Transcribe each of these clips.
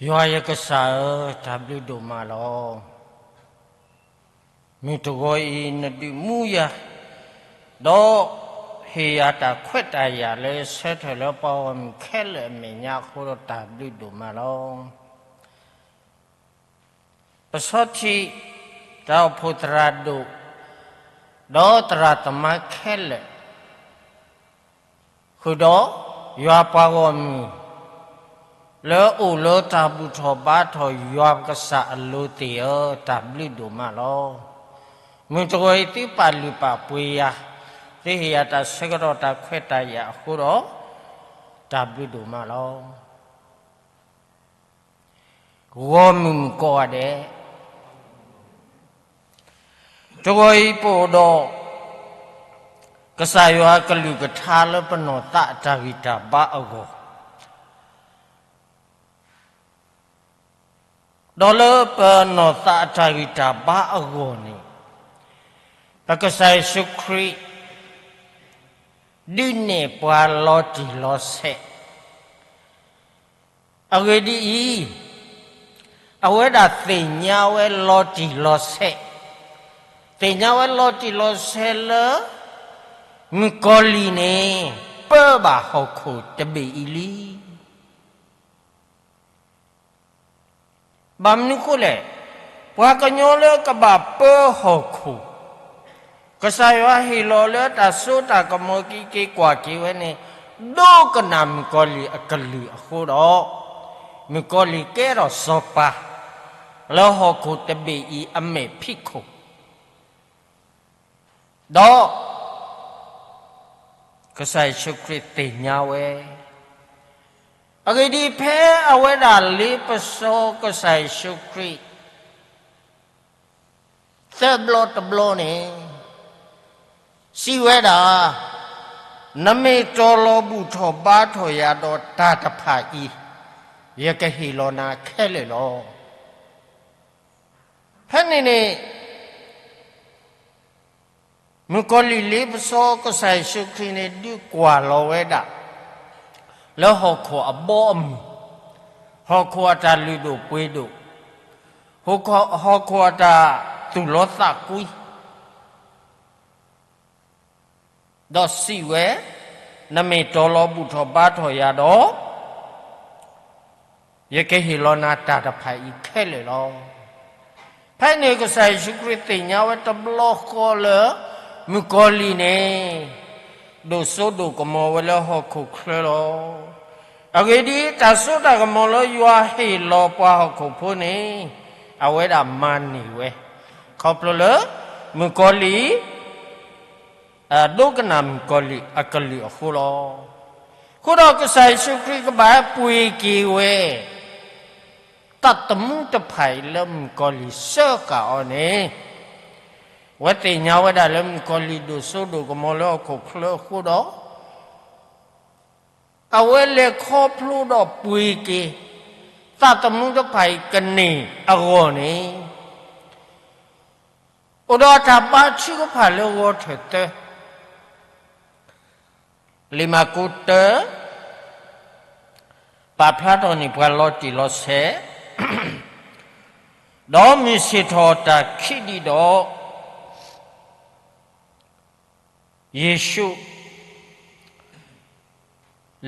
ယွၤယကစၢ်ဧၢ, တၢ်ဘျုးဒိၣ်မးလီၤ. မုၢ်တဂီၤအံၤနဒုးမူယၤ, ဒီးဟ့ၣ်ယၤတၢ်ခွဲးတၢ်ယာ်လၢဆၢထၢၣ်လၢပှၤဂီၢ်မုၢ်ခဲလၢာ်အမဲာ်ညါအဃိဒီး တၢ်ဘျုးဒိၣ်မးလီၤ. ပဆီထံး တၢ်အိၣ်ဖှိၣ်သရၣ်ဒိၣ်, ဒီးသရၣ်သမါခဲလၢာ် ဃုာ်ဒီးယွၤပှၤဂီၢ်မုၢ် လၢအိၣ်လၢတၢ်ဘူၣ်ထီၣ်ဘါထီၣ်ယွၤပကစၢ်အလိၤသ့ၣ်ဧၢ, တၢ်ဘျုးဒိၣ်မးလီၤ. မုၢ်တဂီၤအံၤသုပာ်လုၢ်ပာ်ပှ့ၤယၤ, သုဟ့ၣ်ယၤတၢ်ဆၢကတီၢ်တၢ်ခွဲးတၢ်ယာ်အဃိဒီး တၢ်ဘျုးဒိၣ်မးလီၤ. ဂီၢ်မုၢ်မုၣ်ကိးဂၤဒဲး, တဂီၤအံၤပအိၣ်ဒီး ကစၢ်ယွၤအကလုၢ်ကထါလၢပနီၢ်သးအတၢ်ဂံၢ်တၢ်ဘါအဂီၢ်, ဒီးလၢပနီၢ်သးအတၢ်ဂံၢ်တၢ်ဘါအဂီၢ်န့ၣ်, ပကစၢ်ယ့ၣ်ၡူးခရံာ် ဒုးနဲၣ်ပှၤလီၤတံၢ်လီၤဆဲး အဂ့ၢ်ဒ်အံၤ, အဝဲဒၣ်သ့ၣ်ညါဝဲလီၤတံၢ်လီၤဆဲး, သ့ၣ်ညါဝဲလီၤတံၢ်လီၤဆဲးလၢ မုၣ်ကီၤလံၢ်န့ၣ် ပၢဘၣ်ဟီၣ်ခိၣ်တဘ့ၣ်အံၤလံ. ဘၣ်မနုၤအဃိလဲၣ်, ပှၤကညီလၢကဘၣ်ပၢဟီၣ်ခိၣ်, ကစၢ်ယွၤဟ့ၣ်လီၤလၢတၢ်စိတၢ်ကမီၤက့ၤက့ၤကွၢ်က့ၤဝဲန့ၣ်, ဒိကနၣ်မုၣ်ကီၤလံၢ်အကလုၢ်အဃိဒီး, မုၣ်ကီၤလံၢ်ကဲထီၣ်စီၤပၤ လၢဟီၣ်ခိၣ်တဘ့ၣ်အံၤအမဲာ်ဖံးခိၣ် ဒီး ကစၢ်ယ့ၣ်ၡူးခရံာ်သ့ၣ်ညါဝဲ, အဂ့ၢ်ဒ်အံၤ, ဖဲအဝဲဒၣ်လ့ပစီကစၢ်ယ့ၣ်ၡူးခရံာ် သၢဘျီတဘျီန့ၣ် စံးဝဲဒၣ်, နမ့ၢ်တီၤလီၤဘူၣ်ထီၣ်ဘါထီၣ်ယၤဒီးတၢ်တဖၣ်အံၤ, ယကဟ့ၣ်လီၤနၤခဲလၢာ်လီၤ. ဖဲန့ၣ်န့ၣ် မုၣ်ကီၤလံၢ်လ့ပစီကစၢ်ယ့ၣ်ၡူးခရံာ်န့ၣ် ဒုးကွၢ်လီၤဝဲဒၣ် လၢဟီၣ်ခိၣ်အဘီအမုၢ်, ဟီၣ်ခိၣ်အတၢ်လုၢ်ဒိၣ်ပှ့ၤဒိၣ်, ဟီၣ်ခိၣ်အတၢ်သူၣ်လီသးကွံ ဒီးစံးဝဲ, နမ့ၢ်တီၤလီၤဘူၣ်ထီၣ်ဘါထီၣ်ယၤဒီး ယကဟ့ၣ်လီၤနၤတၢ်တဖၣ်အံၤခဲလၢာ်လီၤ. ဖဲန့ၣ်ကစၢ်ယ့ၣ်ၡူးခရံာ်သ့ၣ်ညါဝဲတဘျီဃီလၢ မုၣ်ကီၤလံၢ်န့ၣ် ဒိၣ်စိဒိၣ်ကမီၤဝဲလၢဟီၣ်ခိၣ်ချၢလီၤ. အဂ့ၢ်ဒ်အံၤ, တၢ်စိတၢ်ကမီၤလၢယွၤဟ့ၣ်လီၤပှၤဟီၣ်ခိၣ်ဖိန့ၣ် အဝဲဒၣ်မၤန့ၢ်ဝဲ, ခီဖျိလၢ မုၣ်ကီၤလံၢ် ဒိကနၣ်မုၣ်ကီၤလံၢ်အကလုၢ်အဃိလီၤ. အဃိဒီးကစၢ်ယ့ၣ်ၡူးခရံာ်ကဘၣ်ဟဲပှ့ၤက့ၤဝဲ သးသမူတဖၣ်အံၤလၢမုၣ်ကီၤလံၢ်စၢဃာ်အီၤန့ၣ်, အဝဲသ့ၣ်ညါဝဲဒၣ်လၢမုၣ်ကီၤလံၢ်ဒိၣ်စိဒိၣ်ကမီၤလၢဟီၣ်ခိၣ်ချၢအဃိဒီး အဝဲလဲၤခီဖျိဒီးပှ့ၤက့ၤ သးသမူတဖၣ်အံၤကန့ၢ်အဂီၢ်န့ၣ်, အိၣ်ဒီးတၢ်ဘါထုကဖၣ်လၢဂီၤထၢၣ်သၢ, လံာ်မၢ်ကူးတၢ ပာ်ဖျါထီၣ်န့ၢ်ပှၤလီၤတံၢ်လီၤဆဲး, ဒီးမုၢ်ဆ့ၣ်ထီၣ်တၢ်ခံဒံးဒီး ယ့ၣ်ၡူး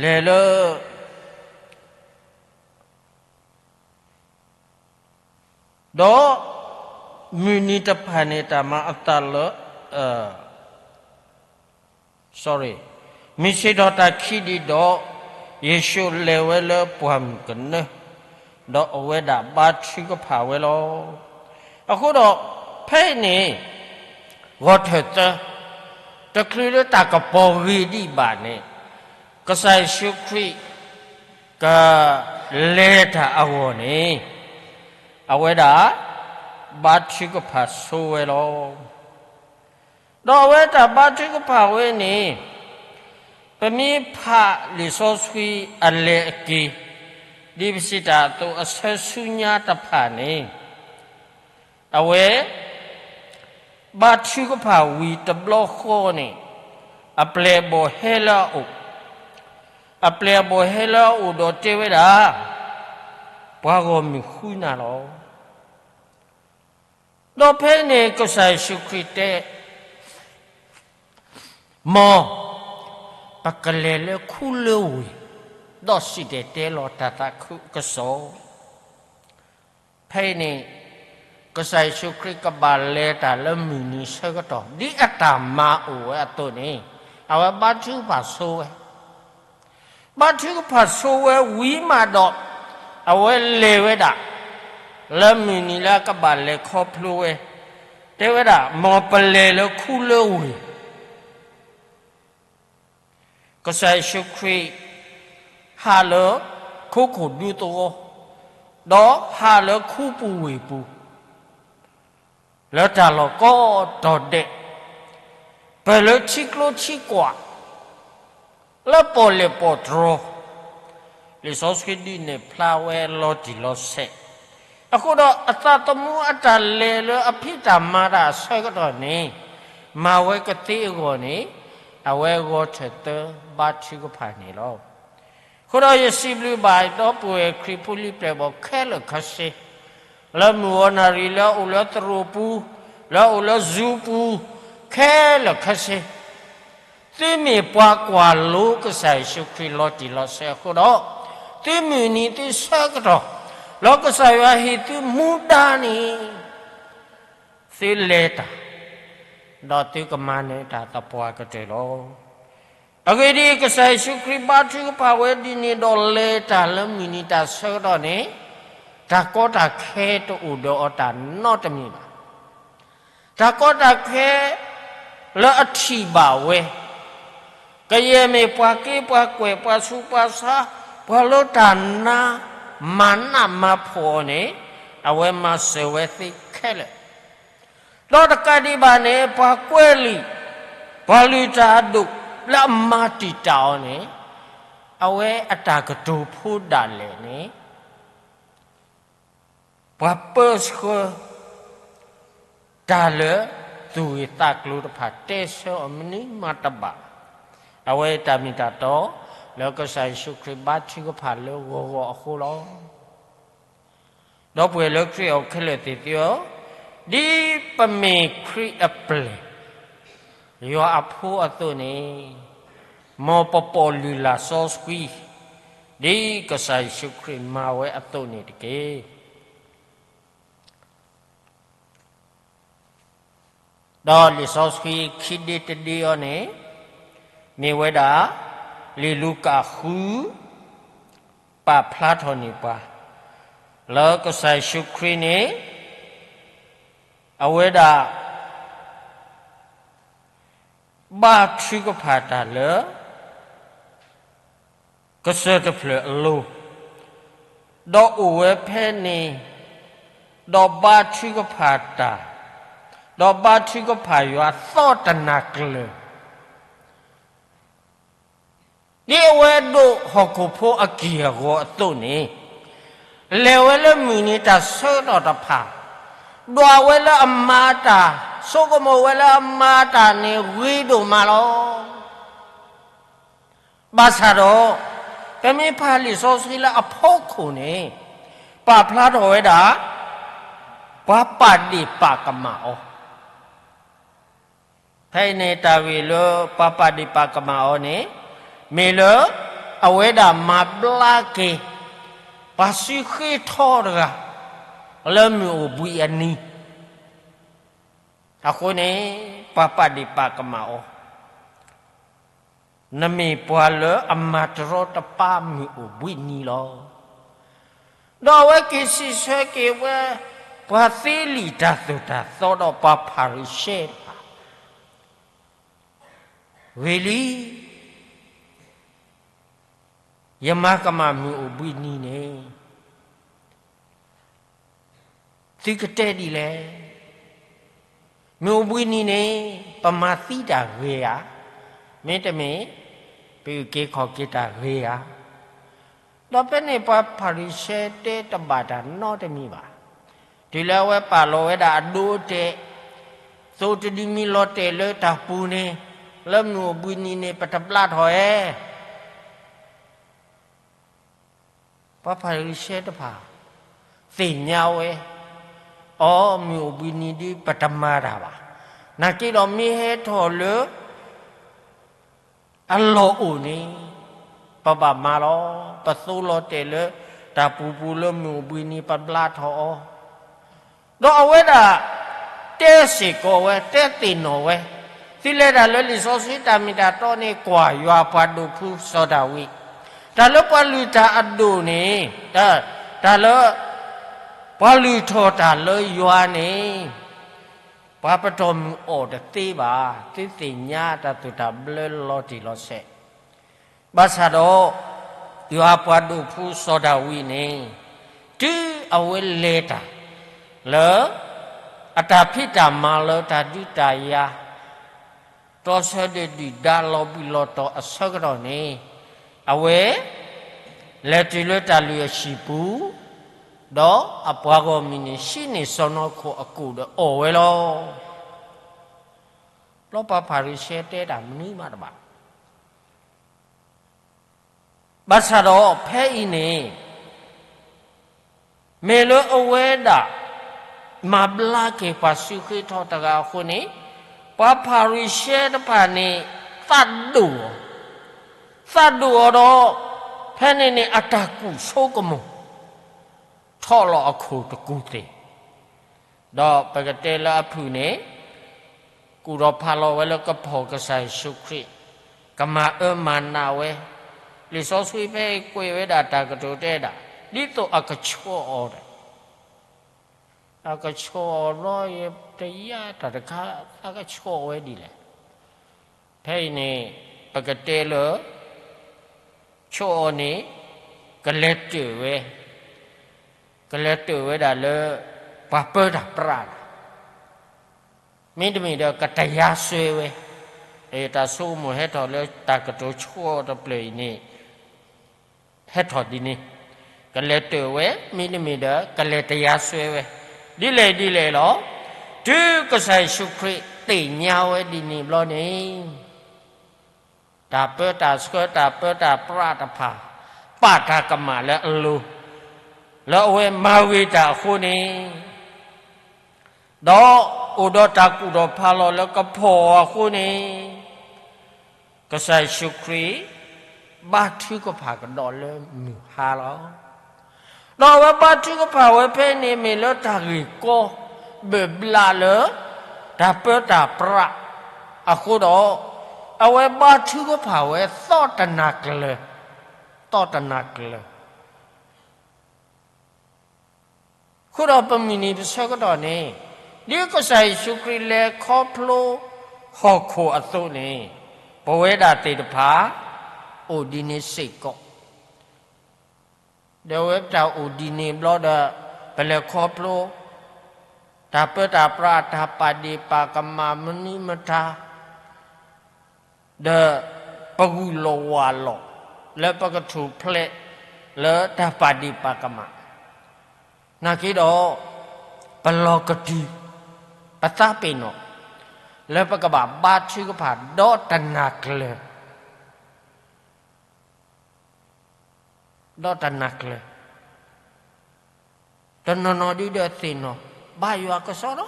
လဲၤလၢ ဒီး မုၢ်နံၤတဖၣ်န့ၣ် တၢ်မၤအသးလၢ sorry, မုၢ်ဆ့ၣ်ထီၣ်တၢ်ခံဒံးဒီး ယ့ၣ်ၡူးလဲၤဝဲလၢပှၢ်မုၢ်ကနၢ, ဒီးအဝဲဒၣ်ဘါထုကဖၣ်ဝဲလီၤ. အဃိဒီး ဖဲအံၤန့ၣ် ဂီၤထၢၣ်သၢ, တချုးလၢတၢ်ကပီၤဂ့ၤဒံးဘၣ်န့ၣ်, ကစၢ်ယ့ၣ်ၡူးခရံာ် ကလဲၤတၢ်အဂီၢ်န့ၣ်, အဝဲဒၣ် ဘါထုကဖၣ်ဆိဝဲလီၤ. ဒီးအဝဲတၢ်ဘါထုကဖၣ်ဝဲန့ၣ်, ပမ့ၢ်ဖးလံာ်စီဆှံအလဲၤအက့ၤ, ဒ်ပစံးတၢ်အသိးအဆၢဆူညါတဖၣ်န့ၣ်, အဝဲ ဘါထုကဖၣ်ဝံၤတဘျီဃီန့ၣ်, အပျဲၢ်အဘီၣ်ဟဲလၢအအိၣ်, အပျဲၢ်အဘီၣ်ဟဲလၢအအိၣ်ဒီးတဲဝဲဒၣ်, ပှၤဂီၢ်မုၢ်ဃုနၤလီၤ. ဒီးဖဲန့ၣ်ကစၢ်ယ့ၣ်ၡူးခရံာ်တဲ, မ်, ပကလဲၤလၢခူလၢဝ့ၢ်, ဒီးစံၣ်တဲၤတဲလီၤတၢ်သးခုကစီၣ်. ဖဲအံၤန့ၣ် ကစၢ်ယ့ၣ်ၡူးခရံာ်ကဘၣ်လဲၤတၢ်လၢမုၢ်နံၤဆၢကတီၢ် ဒ်အတၢ်မၤအိၣ်ဝဲအသိးန့ၣ်, အဝဲဘါထုကဖၣ်ဆိဝဲ ဘါထုကဖၣ်ဆိဝဲဝံၤမးဒီး, အဝဲလဲၤဝဲဒၣ် လၢမုၢ်နံၤလၢအကဘၣ်လဲၤခီဖျိဝဲ, တဲဝဲဒၣ် မ်ပလဲၤလၢခူလၢဝ့ၢ်. ကစၢ်ယ့ၣ်ၡူးခရံာ် ဟးလၢခိခိၣ်ဒူသဝီ, ဒီးဟးလၢခူပူၤဝ့ၢ်ပူၤ လၢတၢ်လီၢ်ကိးတီၤဒဲး, ပၢၢ်လၢထံကျိထံကွာ်, လၢပီၣ်လဲၣ်ပီၣ်တြီၤ, လံာ်စီဆှံဒုးနဲၣ်ဖျါဝဲလီၤတံၢ်လီၤဆဲး, အဃိဒီးအသးသမူအတၢ်လဲၤလၢအဖံးတၢ်မၤတၢ်အဆၢကတီၢ်န့ၣ်, မၤဝဲကသ့အဂီၢ်န့ၣ်, အဝဲဂီၤထၢၣ်သၢဘါထုကဖၣ်န့ၣ်လီၤ. အဃိဒီးယစံးဘျုးဘၣ်ဒီပုၢ်ဝဲၢ်ခရံာ်ဖိလံၤပျဲၢ်ဘီၣ်ခဲလၢာ်ခဲဆ့, လၢမုၢ်ဂီၤနၣ်ရံၣ်လၢအအိၣ်လၢသရိာ်ပူၤ, လၢအအိၣ်လၢ Zoom ပူၤ, ခဲလၢာ်ခဲဆ့, သုမ့ၢ်ပှၤကွၢ်လိကစၢ်ယ့ၣ်ၡူးခရံာ်လီၤတံၢ်လီၤဆဲးအဃိဒီး, သုမုၢ်နံၤသုဆၢကတီၢ်, လၢကစၢ်ယွၤဟ့ၣ်သုမူဒါန့ၣ်, သုလဲၤတၢ်, ဒီးသုကမၤနၢၤတၢ်သပှၢ်ကတၢၢ်လီၤ. အဂ့ၢ်ဒ်အံၤ, ကစၢ်ယ့ၣ်ၡူးခရံာ်ဘါထုကဖၣ်ဝဲဒ်န့ၣ်ဒီးလဲၤတၢ်လၢမုၢ်နံၤတၢ်ဆၢကတီၢ်န့ၣ်, တၢ်ကီတၢ်ခဲတအိၣ်ဒီးအီၤတၢ်နီတမံၤဘၣ်. တၢ်ကီတၢ်ခဲလၢအထံၣ်ဘၣ်ဝဲ, ကယဲၢ်မ့ၢ်ပှၤက့ပှၤကွဲၢ် ပှၤဆူးပှၤဆါ, ပှၤလၢတၢ်နါ, မၤနးမၤဖှီၣ်အီၤန့ၣ်, အဝဲမၤစၢၤဝဲသ့ခဲလၢာ်. ဒီးတကးဒံးဘၣ်န့ၣ် ပှၤကွဲးလံာ်, ပှၤလုၢ်တၢ်အဒိၣ်လၢအမၤတံာ်တာ်အီၤန့ၣ်, အဝဲအတၢ်ကတိၤဖိဒၣ်လဲာ်န့ၣ် ပှၤပၢဆှၢ တၢ်လၢသူၣ်ဂ့ၢ်သးကျိၤတဖၣ်တဲဆၢအီၤမနုၤမးတဘၣ်. အဝဲတၢ်မ့ၢ်တၢ်တီ လၢကစၢ်ယ့ၣ်ၡူးခရံာ်ဘါထုကဖၣ်လၢဂီၤဂီၤအဃိလီၤ. ဒီပုၢ်ဝဲၢ်လၢခရံာ်အအိၣ်ခဲလၢာ်သ့ၣ်သုဧၢ, ဒ်ပမ့ၢ်ခရံာ်အပျဲၢ် ယွၤအဖိအသိးန့ၣ်, မ်ပပိာ်လုၢ်လၢ်စီဆှံ, ဒ်ကစၢ်ယ့ၣ်ၡူးခရံာ်မၤဝဲအသိးန့ၣ်တက့ၢ်. ဒီးလံာ်စီဆှံခံဒ့တဒ့အံၤန့ၣ်, မ့ၢ်ဝဲဒၣ် လံာ်လူၤကၣ်ဃု ပာ်ဖျါထီၣ်န့ၢ်ပှၤ လၢကစၢ်ယ့ၣ်ၡူးခရံာ်န့ၣ် အဝဲဒၣ် ဘါထုကဖၣ်တၢ်လၢ ကစၢၢ်တဖျၢၣ်အလိၤ, ဒီးအိၣ်ဝဲဖဲန့ၣ်, ဒီးဘါထုကဖၣ်တၢ်, ဒီးဘါထုကဖၣ်ယွၤသီတနၤကျၢၤ ဒ်အဝဲဒိးဟီၣ်ခိၣ်ဖိအက့ၢ်အဂီၤအသိးန့ၣ်, လဲၤဝဲလၢမုၢ်နံၤတၢ်ဆၢကတီၢ်တဖၣ်, ဒွးဝဲလၢအမၤတၢ်, ဆိကမိၣ်ဝဲလၢအမၤတၢ်န့ၣ်ဂ့ၤဒိၣ်မးလီၤ. ဘၣ်ဆၣ်ဒီး, ပမ့ၢ်ဖးလံာ်စီဆှံလၢအဖီခိၣ်န့ၣ်, ပာ်ဖျါထီၣ်ဝဲဒၣ် ပှၤပာ်ဒ့ၣ်ပာ်ကမၣ်အီၤ ဖဲအံၤန့ၣ်တၢ်ဂ့ၢ်လၢပှၤပာ်ဒ့ၣ်ပာ်ကမၣ်အီၤန့ၣ်, မ့ၢ်လၢအဝဲဒၣ်မၤဘျါက့ၤ ပှၤစုဃ့ထီတဂၤ လၢမုၢ်အိၣ်ဘှံးအနံၤ, အဃိန့ၣ် ပှၤပာ်ဒ့ၣ်ပာ်ကမၣ်အီၤ, နမ့ၢ်ပှၤလၢအမၤတရီတပါမုၢ်အိၣ်ဘှံးနံၤလီၤ. ဒီးအဝဲက့ၤစံးဆၢက့ၤဝဲ ပှၤသ့လံာ်တၢ်သိၣ်တၢ်သီဒီးပှၤဖၤရံၤၡဲတဖၣ်, ဂ့ၤလံ, ယမၤကမၣ်မုၢ်အိၣ်ဘှံးနံၤန့ၣ် သုကတဲဒ်လဲၣ်. မုၢ်အိၣ်ဘှံးနံၤန့ၣ် ပမၤသံတၢ်ဂ့ၤဧါ, မ့တမ့ၢ် ပအုၣ်က့ၤခီၣ်က့ၤတၢ်ဂ့ၤဧါ. ဒီးဖဲန့ၣ်ပှၤဖၤရံၤၡဲတဲတဘၣ်တၢ်နီတမံၤဘၣ်. တုၤလၢအဝဲပာ်လီၤဝဲဒၣ်အဒိအတဲာ်, သိးတဒုမံၤလီၤတဲာ်လၢတၢ်ပူၤန့ၣ်, လၢမုၢ်အိၣ်ဘှံးနံၤန့ၣ် ပတဘျါထီၣ်ဧါ. ပှၤဖၤရံၤၡဲတဖၣ် သ့ၣ်ညါဝဲ, အိ မုၢ်အိၣ်ဘှံးနံၤဒုး ပတမၤတၢ်ဘၣ်. နာ်က့ဒီးမ့ၢ်ဟဲထီၣ်လၢ အလီၢ်အိၣ်န့ၣ် ပဘၣ်မၤလီၤ. ပသိလီၤတဲာ်လၢ တၢ်ပူၤပူၤလၢမုၢ်အိၣ်ဘှံးနံၤ ပဘျါထီၣ်အီၤ, ဒီးအဝဲဒၣ် တဲစ့ၢ်ကီးဝဲ တဲသ့ၣ်နီၣ်ဝဲ, သုလဲၤတၢ်လၢလံာ်စီဆှံတၢ်မ့ၢ်တၢ်တီန့ၣ် ကွၢ်ယွၤပှၤဒိၣ်ဖုစီၤဒၤဝံး, တၢ်လၢပှၤလုၢ်တၢ်အဒိၣ်န့ၣ်, တၢ်လၢ ပှၤလုၢ်ထီၣ်တၢ်လၢယွၤန့ၣ် ပှၤပတီၢ်မုၢ်အီၣ်တသ့ဘၣ်. သုသ့ၣ်ညါတၢ်သိၣ်တၢ်ဘျၢလီၤတံၢ်လီၤဆဲး, ဘၣ်ဆၣ်ဒီး ယွၤပှၤဒိၣ်ဖုစီၤဒၤဝံးန့ၣ် တုၤအဝဲလဲၤတၢ်လၢ အတၢ်ဖံးတၢ်မၤလၢတၢ်ဒုးတၢ်ယၤ တြီဆၢဒုၣ်ဒါလီၤဘှံးလီၤတီၤအဆၢကတီၢ်န့ၣ်, အဝဲ လဲၤတုၤလၢတၢ်လုၢ်အဟံၣ်ပူၤ, ဒီးအပှၤဂီၢ်မုၢ်န့ၣ် ဟံးန့ၢ်စီၢ်နီၤခိၣ်အကိၣ်ဒီးအီၣ်ဝဲလီၤ. ဘျီပှၤဖၤရံၤၡဲတဲတၢ်မနုၤမးတဘၣ်. ဘၣ်ဆၣ်ဒီးဖဲအံၤန့ၣ် မ့ၢ်လၢအဝဲဒၣ် မၤဘျါက့ၤပှၤစုဃ့ထီၣ်တဂၤအဃိန့ၣ်, ပှၤဖၤရံၤၡဲတဖၣ်န့ၣ် သးဒိၣ်အီၤ, သးဒိၣ်အီၤဒီး ဖဲန့ၣ်န့ၣ် အတၢ်ကူၣ်ဆိကမိၣ် ထီၣ်လီၤအခိၣ်တကူၢ်သ့ၣ်, ဒီးပကတဲလၢအဖုၣ်န့ၣ် ကူၣ်ထီၣ်ဖးလီၤဝဲလၢကဖီၣ်ကစၢ်ယ့ၣ်ၡူးခရံာ်, ကမၤအၢမၤနးဝဲ, လံာ်စီဆှံဖဲအံၤကွဲးဝဲဒၣ်တၢ်ကတိၤတဲဒၣ် ဒ်သိးအကဆှီအီၤဒီး အကဆှီအီၤဘျီ ယတယါတၢ်တခါ သးကဆှီအီၤဝဲဒ်လဲၣ်. ဖဲအံၤန့ၣ် ပကတဲလၢ ဆှီအီၤန့ၣ် ကလဲၤတၢၢ်ဝဲ, ကလဲၤတၢၢ်ဝဲဒၣ်လၢ ပှၤပၢတၢ်ပြးတၢ် မ့တမ့ၢ်ဒီးကတရားစွဲဝဲ, တၢ်ဆိကမိၣ်ဟဲထီၣ်လၢတၢ်ကတိၤဆှီတဖျၢၣ်အံၤန့ၣ် ဟဲထီၣ်ဒ်န့ၣ်, ကလဲၤတၢၢ်ဝဲ မ့တမ့ၢ်ဒီးကလဲၤတရားစွဲဝဲ, ဒ်လဲၣ်ဒ်လဲၣ်လီၤ. တုၤကစၢ်ယ့ၣ်ၡူးခရံာ်သ့ၣ်ညါဝဲဒ်န့ၣ်ဘျီန့ၣ် တၢ်ပၢတၢ်ဆှၢတၢ်ပၢတၢ်ပြးတဖၣ် ပာ်တၢ်ကမၣ်လၢအလိၤ, လၢအဝဲမၤဂ့ၤတၢ်အဃိန့ၣ်, ဒီးအိၣ်ဒီးတၢ်ကူၣ်ထီၣ်ဖးလီၤလၢကဖီၣ်အီၤအဃိန့ၣ်, ကစၢ်ယ့ၣ်ၡူးခရံာ် ဘါထုကဖၣ်ကဒီးလၢမုၢ်ဟါလီၤ. ဒီးအဝဲဘါထုကဖၣ်ဝဲဖဲန့ၣ်မ့ၢ်လၢတၢ်ဂ့ၢ်ကီ ဘၢၣ်ဘျးလၢ တၢ်ပၢတၢ်ပြးအဃိဒီး, အဝဲဘါထုကဖၣ်ဝဲသီတနၤကျၢၤ, သီတနၤကျၢၤ အဃိဒီးပမုၢ်နံၤပဆၢကတီၢ်န့ၣ်, ဒ်ကစၢ်ယ့ၣ်ၡူးခရံာ်လဲၤခီဖျိဟီၣ်ခိၣ်အသိးန့ၣ်, ပဝဲဒၣ်သ့ၣ်တဖၣ် အိၣ်ဒ်န့ၣ်စ့ၢ်ကီး, ဒီးဝဲပတၢ်အိၣ်ဒ်န့ၣ်ဘျီဒီး, ပလဲၤခီဖျိ တၢ်ပၢတၢ်ပြးတၢ်ပာ်ဒ့ၣ်ပာ်ကမၣ်မနုၤမတၤ ဒီးပဂုာ်လီၤဝးလီၤ လၢပကထူၣ်ဖျဲးလၢတၢ်ပာ်ဒ့ၣ်ပာ်ကမၣ်, နာ်က့ဒီး ပလီၤကတုၤ ပသးပ့ၤနီၣ် လၢပကဘၣ်ဘါထုကဖၣ်ဒီတနၤကျၢၤ ဒီတနၤကျၢၤ, တနီၤနီၤဒုဒီးသ့ၣ်နီၣ် ဘါယွၤကစီဒီ,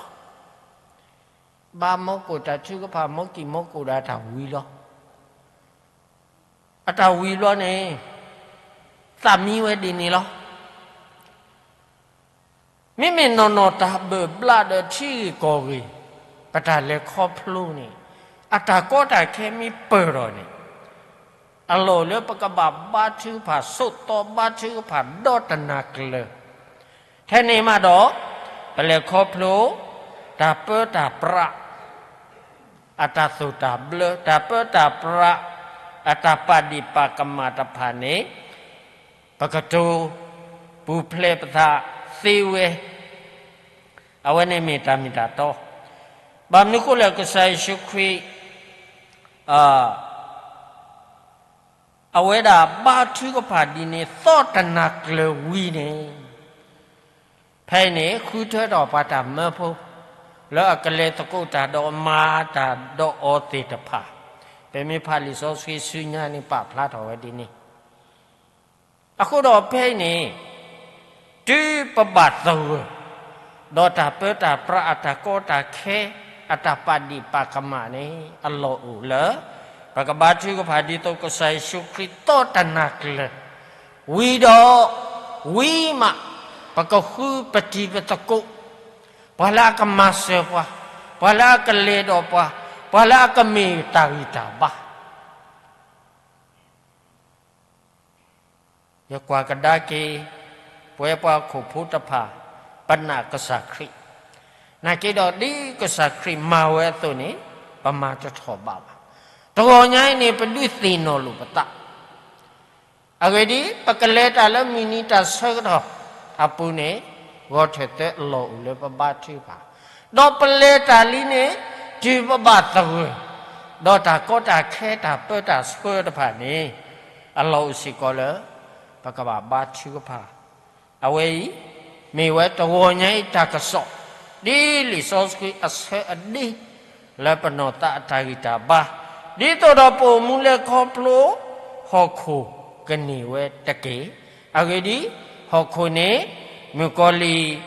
ဘါမီကိၣ်တၢ်ထုကဖၣ် မီကံၢ်မီကိၣ်ဒီးတၢ်ဝံၤလီၤ. အတၢ်ဝံၤဘျီန့ၣ် သးမံဝဲဒ်န့ၣ်လီၤ. မ့မ့ၢ်နီၢ်နီၢ်တၢ်ဘၢၣ်ဘျးဒီးထံဂ့ၢ်ကီၢ်ဂ့ၢ် ပတၢ်လဲၤခီဖျိန့ၣ် အတၢ်ကီတၢ်ခဲမ့ၢ်ပၢၢ်ထီၣ်န့ၣ် အလီၢ်လၢပကဘၣ်ဘါထုကဖၣ်ဆိးသီဘါထုကဖၣ်ဒီတနၤကျၢၤ, ထဲန့ၣ်မးဒီး ပလဲၤခီဖျိ တၢ်ပၢတၢ်ပြး အတၢ်သိၣ်တၢ်ဘျၢ တၢ်ပၢတၢ်ပြး အတၢ်ပာ်ဒ့ၣ်ပာ်ကမၣ်တဖၣ်န့ၣ် ပကတိၤပူၤဖျဲးပသးသ့ဝဲ, အဝဲန့ၣ်မ့ၢ်တၢ်မ့ၢ်တၢ်တီ, ဘၣ်မနုၤဃိလဲၣ် ကစၢ်ယ့ၣ်ၡူးခရံာ် အဝဲဒၣ်ဘါထုကဖၣ်ဒ်န့ၣ် သီတနၤကျၢၤဝံၤန့ၣ်, ဖဲအံၤန့ၣ် ဃုထၢထီၣ်ပှၤတၢ်မၢဖိ လၢအကလဲၤသကိးတၢ်ဒီးမၤတၢ်ဒီးအီၤသ့ၣ်တဖၣ်, ပမ့ၢ်ဖးလံာ်စီဆှံဆူညါန့ၣ် ပာ်ဖျါထီၣ်ဝဲဒ်န့ၣ်, အဃိဒီးဖဲအံၤန့ၣ် တုၤပဘၣ်သဂၢၢ်, ဒီးတၢ်ပၢတၢ်ပြးအတၢ်ကီတၢ်ခဲ, အတၢ်ပာ်ဒ့ၣ်ပာ်ကမၣ်န့ၣ် အလီၢ်အိၣ်လၢ ပကဘါထုကဖၣ်ဒ်သိးကစၢ်ယ့ၣ်ၡူးခရံာ်သီတနၤကျၢၤ, ဝံၤဒီး ဝံၤမး ပကဃုပတံၤပသကိး ပှၤလၢအကမၤစၢၤပှၤ, ပှၤလၢအကလဲၤဒီးပှၤ, ပှၤလၢအကမ့ၢ်တၢ်ဂံၢ်တၢ်ဘါ ယကွၢ်ကဒါက့ၤ ပဝဲပှၤဟီၣ်ခိၣ်ဖိတဖၣ် ပနာ်ကစၢ်ခရံာ်, နာ်က့ဒီးဒ်ကစၢ်ခရံာ်မၤဝဲအသိးန့ၣ် ပမၤတထီၣ်ဘးဘၣ်. တဂီၤညါအံၤန့ၣ် ပဒုးသ့ၣ်နီၣ်လိာ်ပသး အဂ့ၢ်ဒ်အံၤ, ပကလဲၤတၢ်လၢမုၢ်နံၤတၢ်ဆၢကတီၢ်အပူၤန့ၣ်, ဂီၤထၢၣ်သၢအလီၢ်အိၣ်လၢပဘါထုကဖၣ်, ဒီးပလဲၤတၢ်လံန့ၣ် တုၤပဘၣ်သဂၢၢ်, ဒီးတၢ်ကီတၢ်ခဲတၢ်ပၢတၢ်ဆှၢတဖၣ်န့ၣ်, အလီၢ်အိၣ်စ့ၢ်ကီးလၢ ပကဘၣ်ဘါထုကဖၣ် အဝဲအံၤ မ့ၢ်ဝဲတဂီၤညါအံၤတၢ်ကစီၣ်, ဒ်လံာ်စီဆှံအဆၢအဒ့ လၢပနီၢ်သးအတၢ်ဂံၢ်တၢ်ဘါ, ဒ်သိးဒီးပအိၣ်မူလၢခီဖျိ ဟီၣ်ခိၣ်ကန့ၢ်ဝဲတက့ၢ်. အဂ့ၢ်ဒ်အံၤ, ဟီၣ်ခိၣ်န့ၣ် မုၣ်ကီၤလံၢ်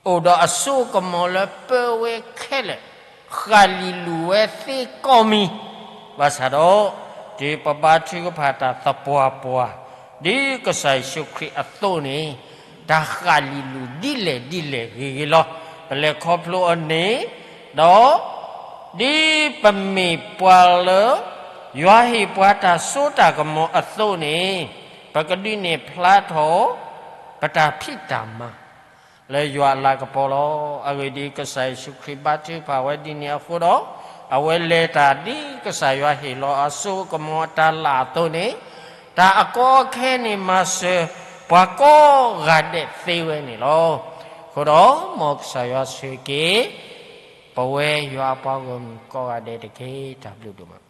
အိၣ်ဒီးအစိအကမီၤလၢပၢဝဲခဲလၢာ်, ဃၣ်လံၣ်လူၢ်ဝဲသ့ကိးမံၤ, ဘၣ်ဆၣ်ဒီး တုၤပဘါထုကဖၣ်တၢ်သပှၢ်ပှၢ် ဒ်ကစၢ်ယ့ၣ်ၡူးခရံာ်အသိးန့ၣ်, တၢ်ဃၣ်လံၣ်လူၢ်ဒ်လဲၣ်ဒ်လဲၣ်ဂ့ၤဂ့ၤလီၤ. ပလဲၤခီဖျိအီၤန့ၣ်, ဒီး ဒ်ပမ့ၢ်ပှၤလၢ ယွၤဟ့ၣ်ပှၤတၢ်စိတၢ်ကမီၤအသိးန့ၣ်, ပကဒုးနဲၣ်ဖျါထီၣ် ပတၢ်ဖံးတၢ်မၤ လၢယွၤအလၤကပီၤလီၤ. အဂ့ၢ်ဒ်အံၤ, ကစၢ်ယ့ၣ်ၡူးခရံာ်ဘါထုကဖၣ်ဝဲဒ်န့ၣ်အဃိဒီး, အဝဲလဲၤတၢ်ဒ်ကစၢ်ယွၤဟ့ၣ်လီၤအစိအကမီၤအတၢ်လၢအသိးန့ၣ်, တၢ်အကီအခဲန့ၣ်မၤစၢၤပှၤကိးဂၤဒဲးသ့ဝဲန့ၣ်လီၤ. အဃိဒီး, မ်ကစၢ်ယွၤဆိၣ်ဂ့ၤက့ၤ ပဝဲယွၤအပှၤဂီၢ်မုၢ်ကိးဂၤဒဲးတက့ၢ်. တၢ်ဘျုးဒိၣ်မး.